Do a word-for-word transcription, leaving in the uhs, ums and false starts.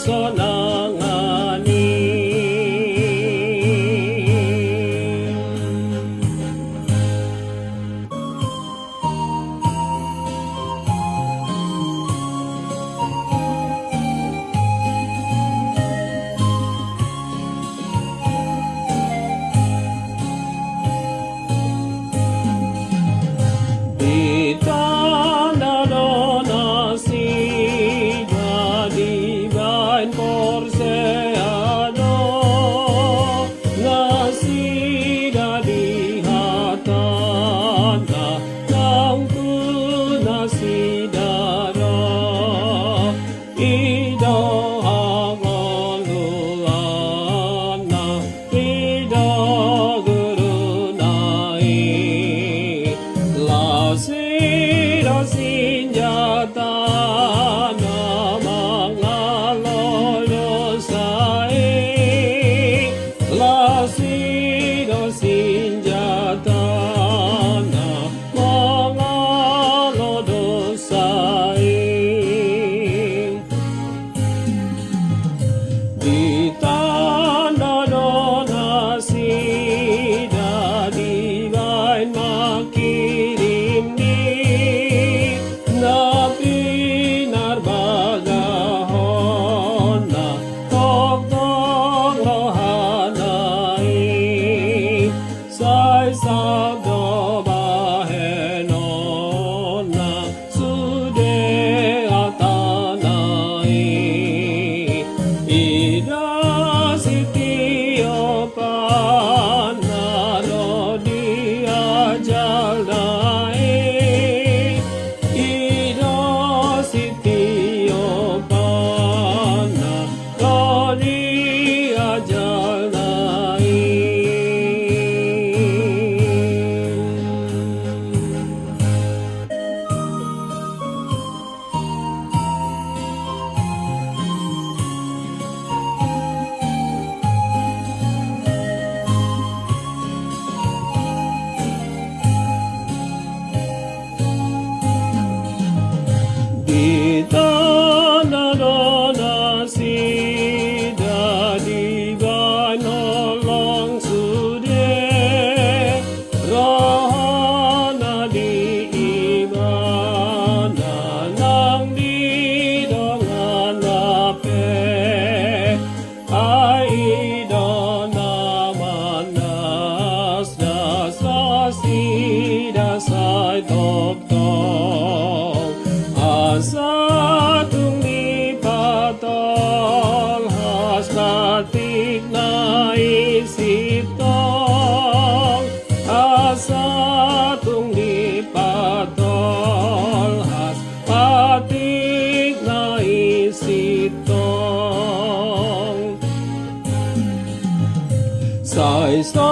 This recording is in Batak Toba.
sonang i. Ditanda do nasida dibaen porsea do nasida di hatana, naung tu nasida do. I do hangoluanna, i do guruna i. Las i do sinjatana mangalo dosa i. Las i do sinjatana mangalo dosa i. Ditanda do nasida dibaen mangkirim di na pinarbagahonna tongtong rohana i. Sai saut do bahenonna sude hatana i. I do sitiopanna ro di ajalna i. I do sitiopanna ro di ajalna i. Ditanda do nasida dibaen holong sude rohana di ibana nang di donganna pe. Ai i do na manasnasnasida sai tongtong asa tung dipatolhas patikna i sintong. Asa tung dipatolhas patikna i sintong. Sai so